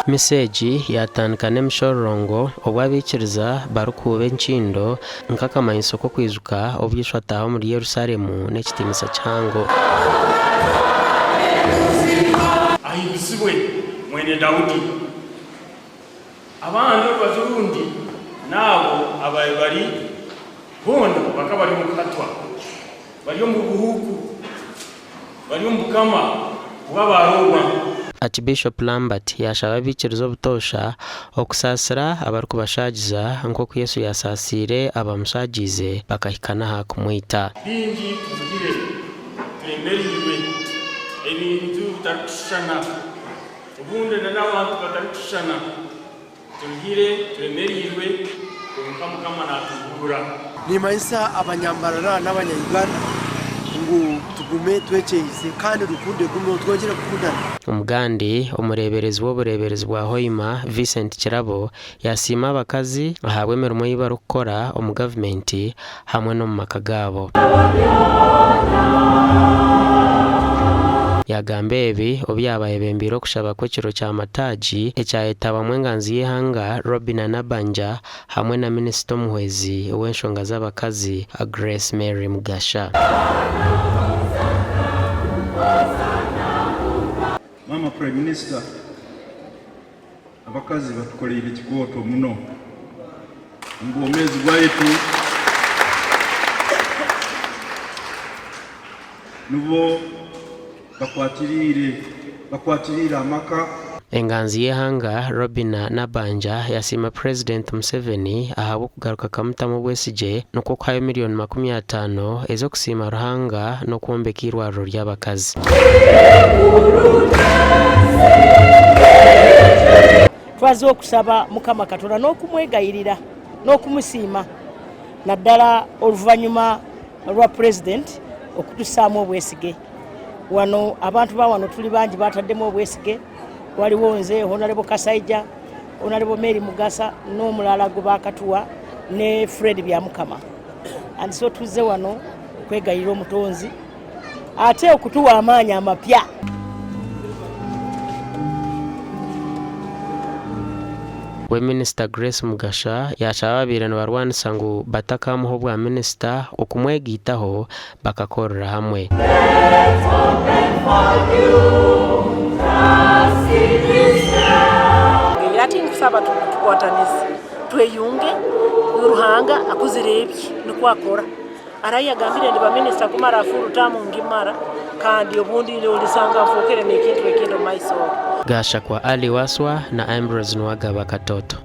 Misa egi yaatandika n'emishororongo obu abaikiriza barikuhuuba enkindo nk'akamanyiso k'okwijuka obu Yesu ataaha omuri Yerusalemu n'ekitiinisa kihango. Ahimbisibwe mwene Daudi. Abandi orubaju orundi n'abo abaabaire bari boona bakaba bari omu kuhatwa, bari omu buhuuku, bari omu bukama bw'Abarooma. Archbishop Lambert yaashaba abaikiriza obutoosha okusaasira abarikubashaagiza nk'oku Yesu yaasaasiire abamushaagiize bakahika n'aha kumwita. Baingi tuvugire, turemereirwe ebintu bitarikushushana. Obundi na n'abantu batarikushushana, turuhire, turemereirwe, kwonka Mukama naaturuhuura. Nimanyisa abanyambarara n'abanya Uganda ngu tugume twekyeize kandi rukundo egumeho twongyere kukundana. Omugandi, omureeberezi w'obureeberezi bwa Hoima, Vincent Kirabo, yasiima abakazi ahabw'emirimo ei barikukora omu gavumenti hamwe n'omu maka gaabo. Yaagamba ebi obu yaaba ayebembeire okushaba kw'ekiro kya mataagi ekyayetabamu enganzi y'eihanga Robinah Nabbanja hamwe na minisita omuhwezi w'enshonga z'abakazi Grace Mary Mugasha. Maama Prime Minister, Abakazi batukoleire kikooto muno omu bwomeezi bwaitu. Nubo bakwatiriire bakwatiriire amaka. Enganzi y'eihanga Robinah Nabbanja yasiima Purezidenti Museveni ahabw'okugaruka akamutamu obwesigye nikwo kuhayo miriyoni 50 ez'okusiima Ruhanga n'okwombeka eirwariro ry'abakazi. Twaza okusaba Mukama Katonda n'okumwegayirira n'okumusiima naddala oluvannyuma lwa Pulezidenti okutussaamu obwesige. Wano abantu ba wano tuli bangi bataddemu obwesige, waliwo nze Honarebo Kasaija, Honarebo Mary Mugasa n'omulala gwe baakatuwa ne Fred Byamukama. And so tuzze wano okwegayirira Omutonzi ate okutuwa amaanyi amapya. We Minisita Grace Mugasha yaashaba ababaire nibarwanisa ngu batakamuha obwa minisita okumwegaitaho bakakorera hamwe. Hati ninkusaba tukwatanise tweyunge Ruhanga akuzire ebye nikwo akora. Arahi yagambire ndi baminisita kumara full term ngimara kandi obundi olisanga nfokere nekintu ekindi omu maiso. Gashakwa Ali Waswa na Ambrose Nuwagaba Katoto.